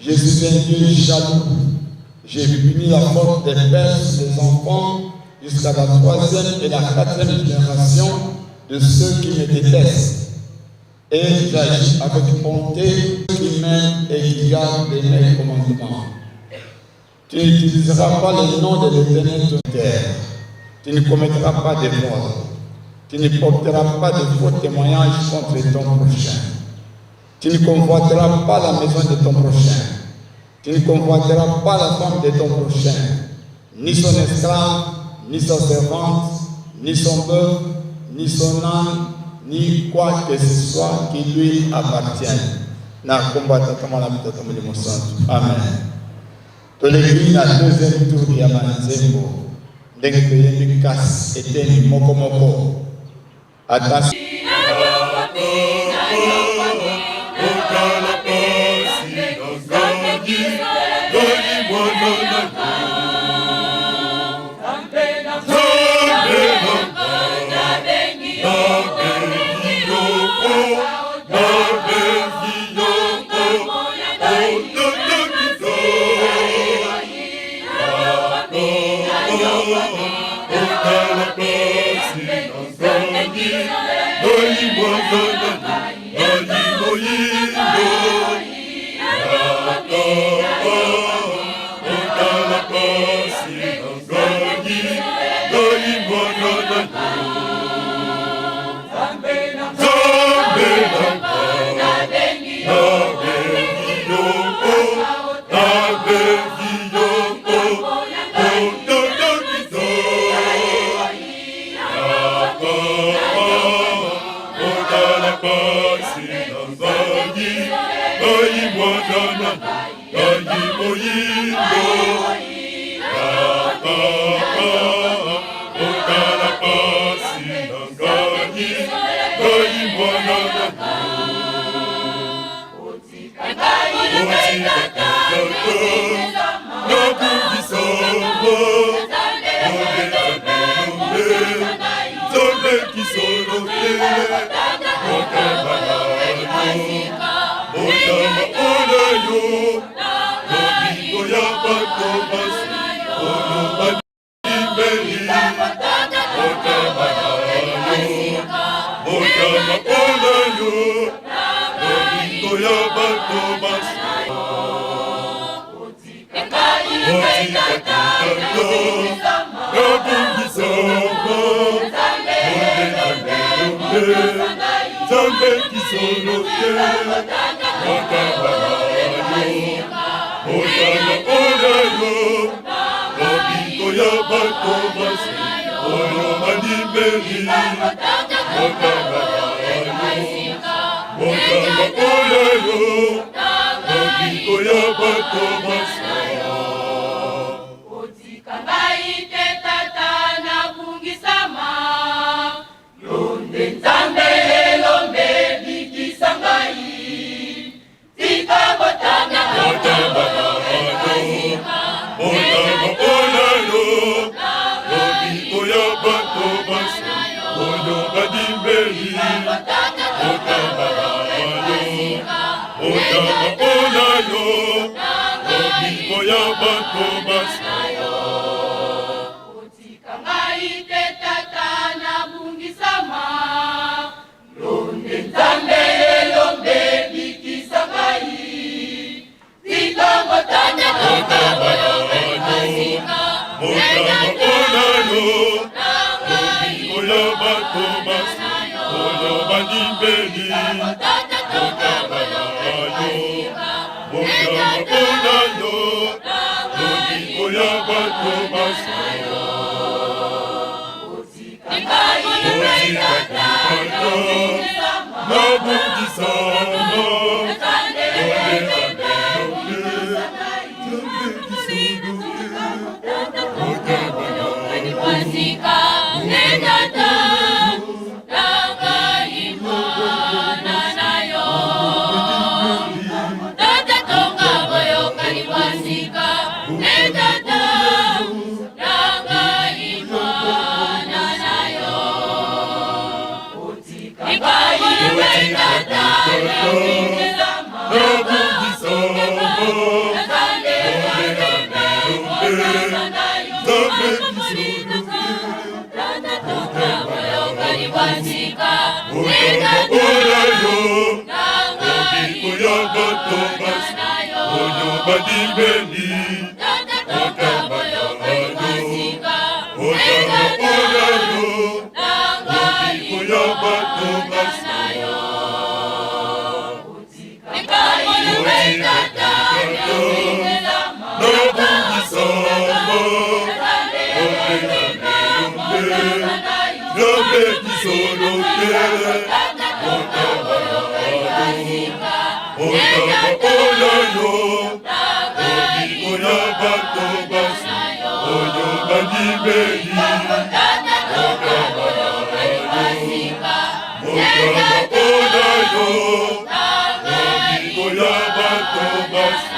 Je suis un Dieu jaloux. J'ai puni la faute des pères sur les enfants jusqu'à la troisième et la quatrième génération de ceux qui me détestent. Et j'agis avec bonté qui m'aiment et qui gardent mes commandements. Tu n'utiliseras pas le nom de l'Éternel ton terre. Tu ne commettras pas de vol. Tu ne porteras pas de faux témoignages contre ton prochain. Tu ne convoiteras pas la maison de ton prochain. Tu ne convoiteras pas la femme de ton prochain, ni son esclave, ni sa servante, ni son bœuf, ni son âne, ni quoi que ce soit qui lui appartienne. Na kombo ya Tata, Mwana mpe Tata Molimo Santu. Amen. Toleki na deuxième tour ya banzembo ndenge toyembi, kasi eteni moko moko. Attention. Otala pasi na ngai, ngai mwana na yo. Nzambe na ngai, nabengi yo, nabengi yo, ototokito. Otala pasi na ngai, ngai mwana na yo, ngai moyindo. Otala pasi na ngai, ngai mwana na yo. Nzambe na ngai, nabengi yo, nabengi yo, ototokito. Otala pasi na ngai, ngai mwana na yo, ngai moyindo. Otala pasi na ngai, ngai mwana na yo. Otika tata nabungisama, obeta bilombe, Nzambe kisolo te. Motema na yo, motema ona yo, lobiko ya bato basi oyo bandimeli. Motema na yo, motema ona yo, lobiko ya bato basi. Otika tata nabungisama, obeta bilombe, Nzambe kisolo te. Motema na yo, motema ona yo, lobiko ya bato basi oyo bandimeli. Motema na yo, motema ona yo, lobiko ya bato basi. Otika ngai te tata, nabungisama. Yo nde Nzambe elombe, bikisa ngai. Tika kotanga. Motema na yo, motema ona yo, lobiko ya bato basi oyo bandimeli. Motema na yo, motema ona yo, lobiko ya bato basi. Otika ngai te tata, nabungisama. Yo nde Nzambe elombe, bikisa ngai. Tika kotanga. Motema na yo, motema ona yo, lobiko ya bato basi oyo bandimeli. Motema na yo, motema ona yo, lobiko ya bato basi. Otika tata nabungisama, obeta bilombe, Nzambe kisolo te. Motema na yo, Pasika netata nangai mwana na yo. Tata, tonga boyokani pasika netata. ya bato basi oyo bandimeli otama na yo otama oyo yo lobiko ya bato basi nabungisama nabekisolo te otama otama oyo yo lobiko ya bato basi oyo bandimeli otama otama oyo yo lobiko ya bato basi.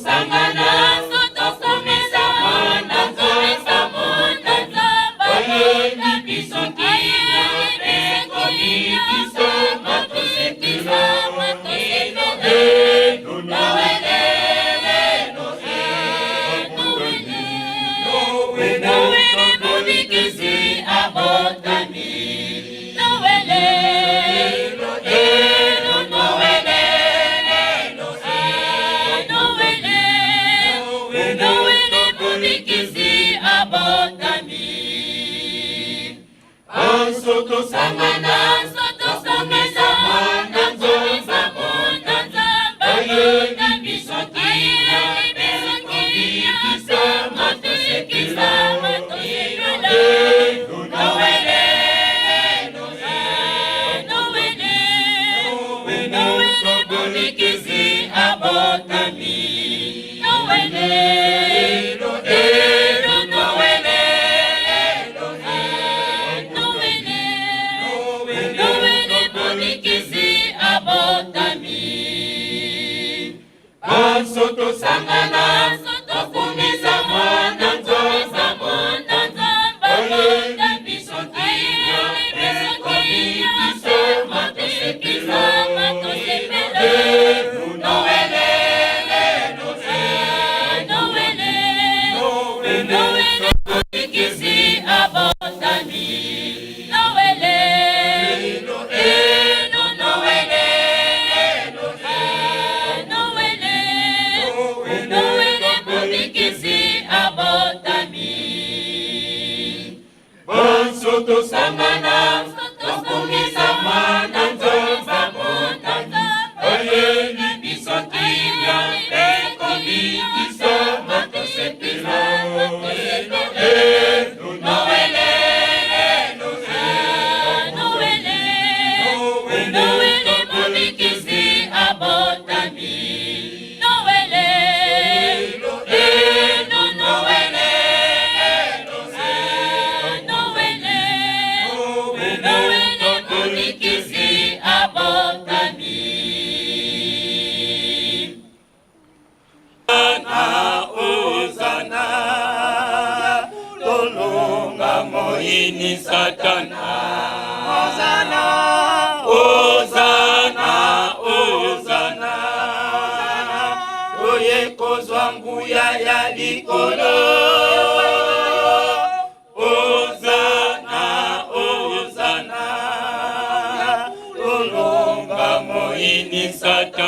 Satana.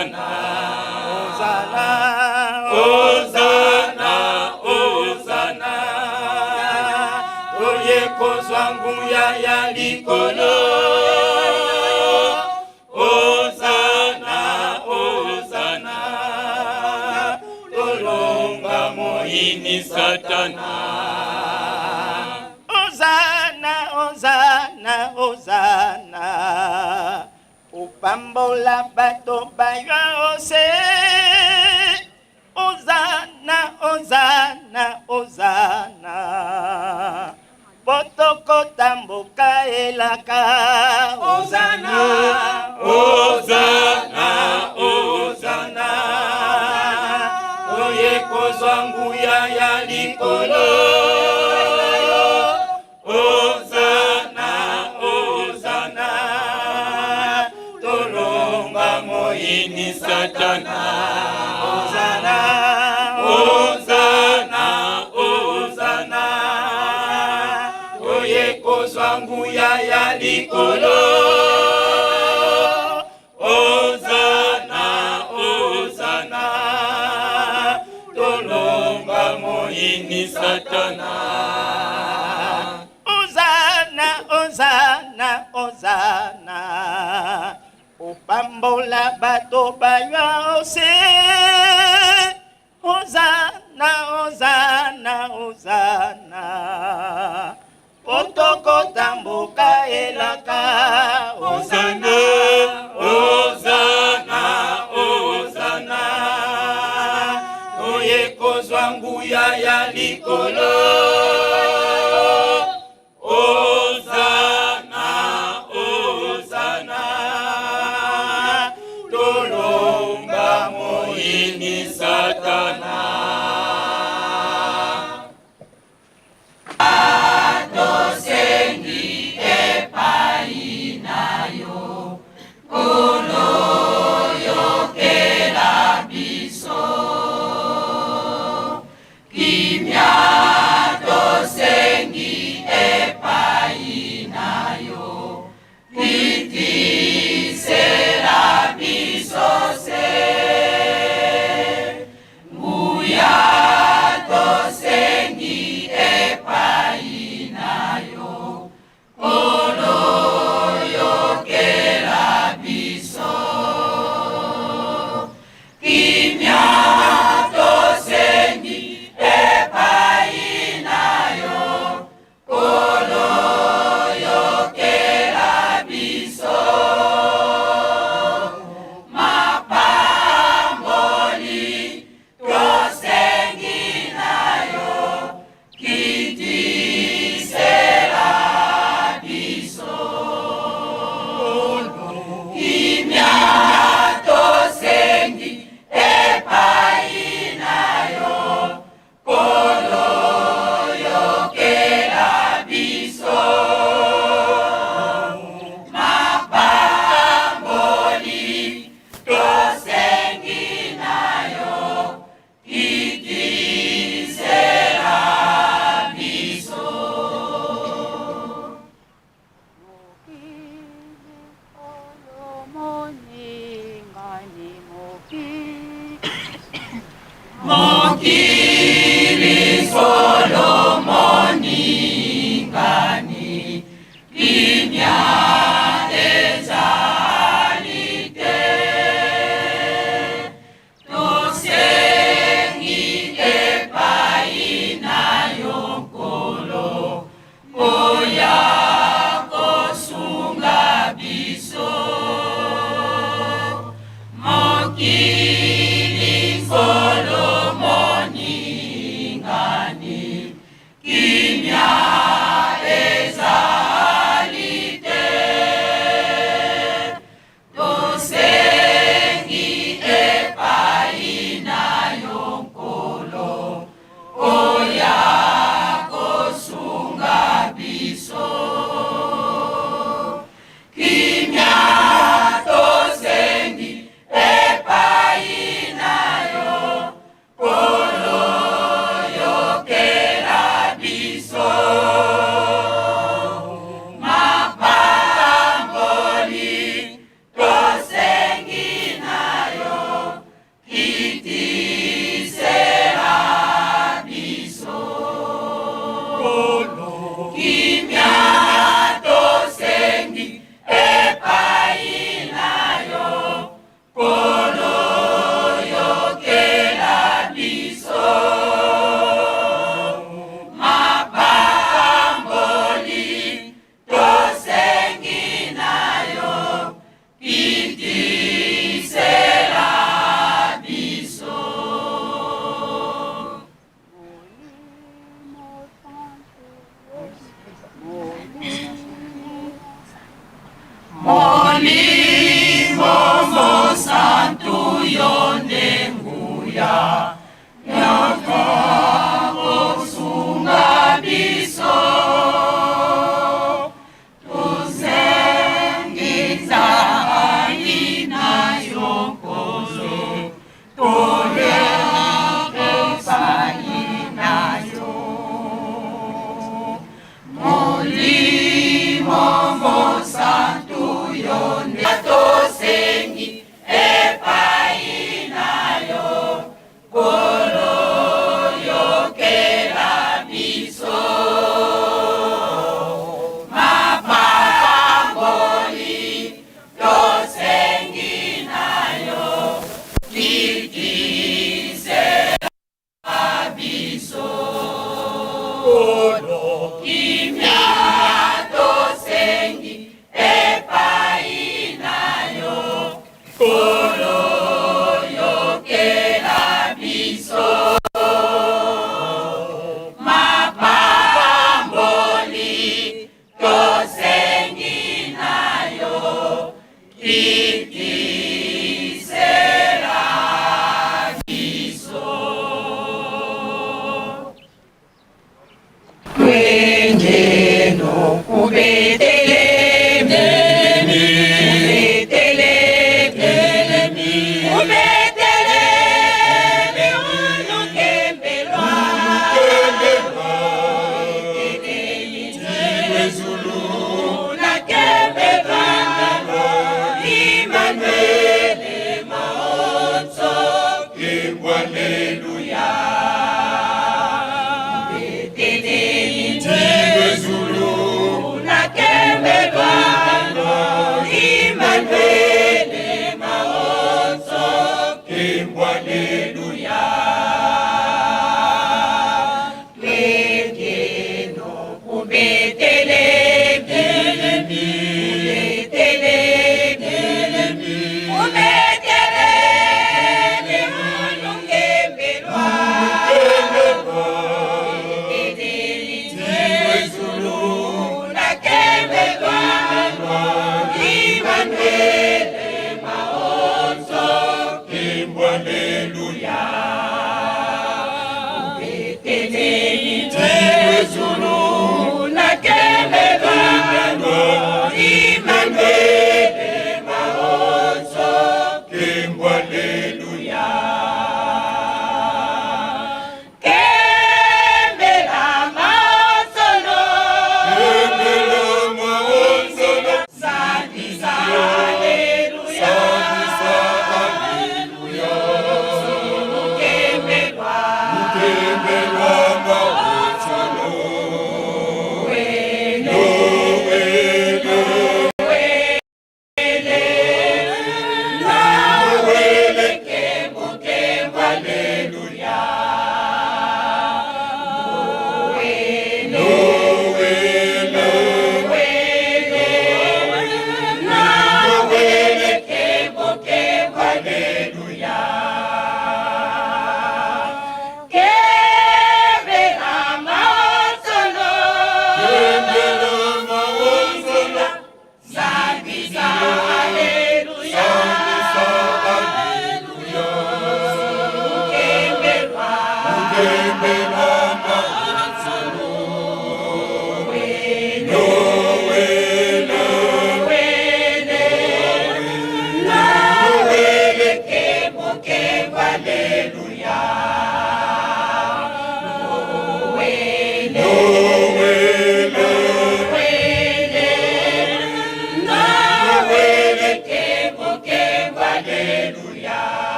Hosanna, Hosanna, Hosanna. Oye kozwa nguya ya likolo. Ozana, ozana, tolonga moyini Satana. Ozana, ozana, ozana, opambola bato bayo ose. Ozana, ozana, ozana, potokotamboka elaka. Ozana, Ozana, ozana, oye kozwa nguya ya likolo. Ozana, ozana, tolonga moyini Satana. Ozana, Ozana, ozana, oye kozwa nguya ya likolo. Ozana, ozana, tolonga moyini Satana. Ozana, ozana, ozana, opambola bato bayo ose. Ozana, ozana, ozana, potokotamboka elaka. Ozana, ozana, ozana, oye kozwa nguya ya likolo. Ozana, ozana, tolonga moyini Satana. Mokili. Mokili Solomoni ngani, kimia ezali te. Tosengi epai na yo, Nkolo, koya kosunga biso. Mokili Solomoni ngani, kimia ezali te.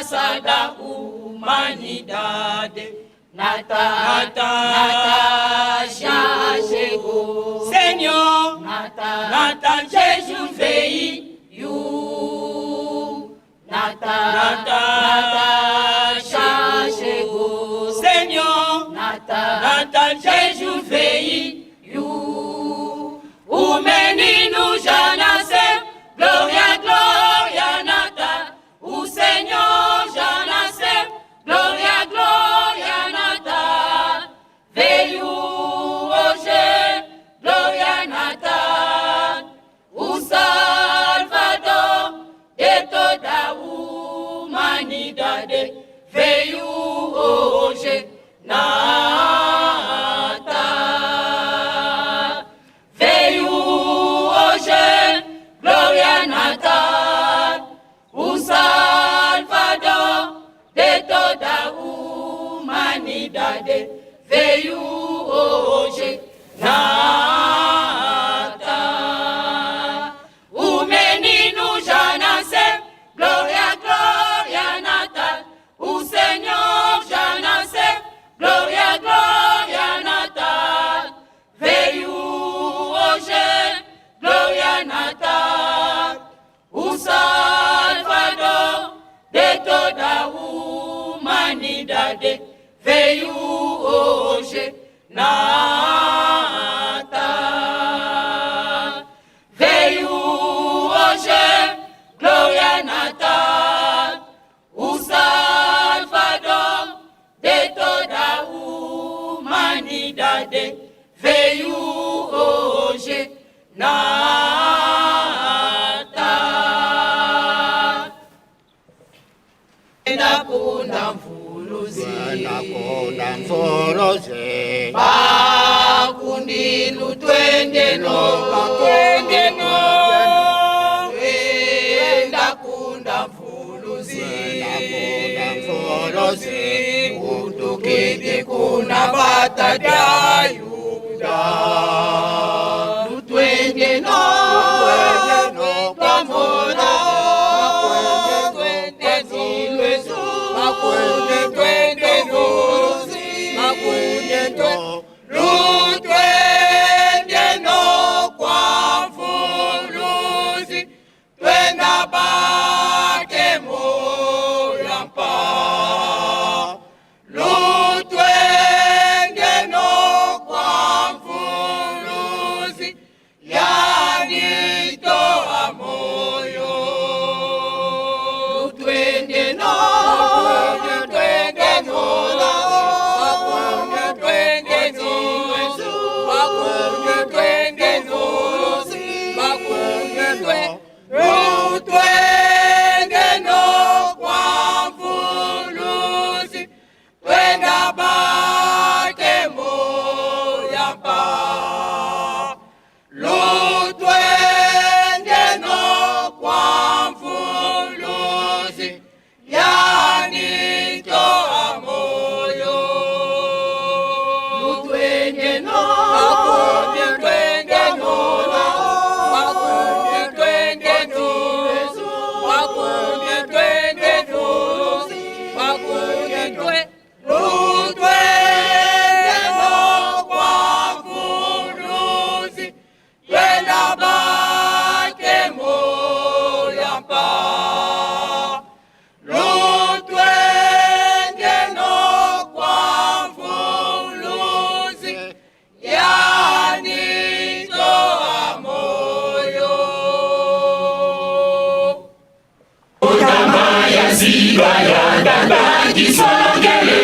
Salvar humanidade. Natal, Natal já chegou. Senhor, Natal, Natal, Jesus veio. Natal, Natal, Natal já chegou. Senhor, Natal, Natal, Jesus veio. O menino já nasceu, glória, glória, Natal. O Senhor já nasceu, glória, glória, Natal. Veio hoje, glória, Natal. O Salvador de toda a humanidade veio hoje, Natal. Veio hoje, glória, Natal. O Salvador de toda a humanidade veio hoje, Natal. O menino já nasceu, glória, glória, Natal. O Senhor já nasceu, glória, glória, Natal. Veio hoje, glória, Natal. O Salvador de toda a humanidade veio hoje, Natal. Veio hoje, glória, Natal. O Salvador de toda a humanidade veio hoje, Natal. Nakunda mvuluzi Nakunda mvuluzi Bakundilu twende no twende no Twenda kunda mvuluzi Nakunda mvuluzi Utukidi kuna bata Yuda Twende no Twamona Twende zilwezu Makunde twende nuzi Makunde twende Lutwende no kwa mvuluzi Twenda bake moyampa Lutwende no kwa sika ya Tata Kisolokele,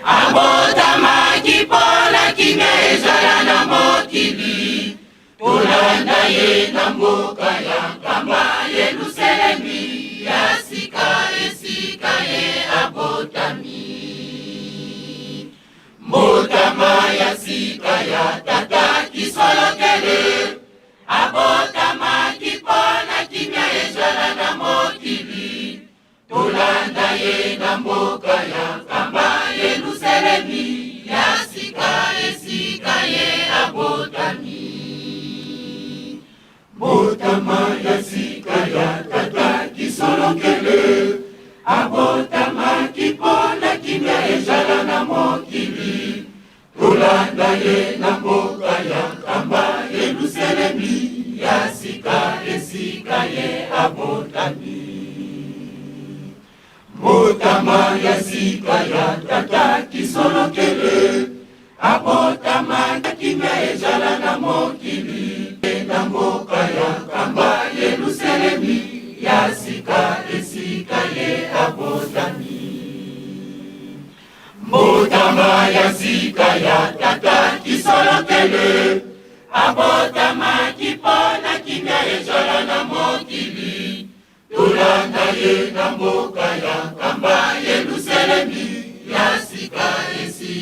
abotamaki mpo na kimia ezala na mokili. Tolanda ye na mboka ya Nkamba, Yelusalemi ya sika, esika ye abotami. Mbotama ya sika ya Tata Kisolokele, abotamaki mpo na kimia ezala na mokili. Tolanda ye na mboka ya Nkamba, Yelusalemi ya sika, esika ye abotami. Mbotama ya sika ya Tata Kisolokele, abotamaki mpo na kimia ezala na mokili. Tolanda ye na mboka ya Nkamba, Yelusalemi ya sika, esika ye abotami. Mbotama ya sika ya Tata Kisolokele, abotama kimia ezala na mokili. Na mboka ya Nkamba, Yelusalemi ya sika, esika ye abotami. Mbotama ya sika ya Tata Kisolokele, abotamaki mpo na kimia ezala na mokili. Tolanda ye na mboka ya Nkamba, Yelusalemi ya sika,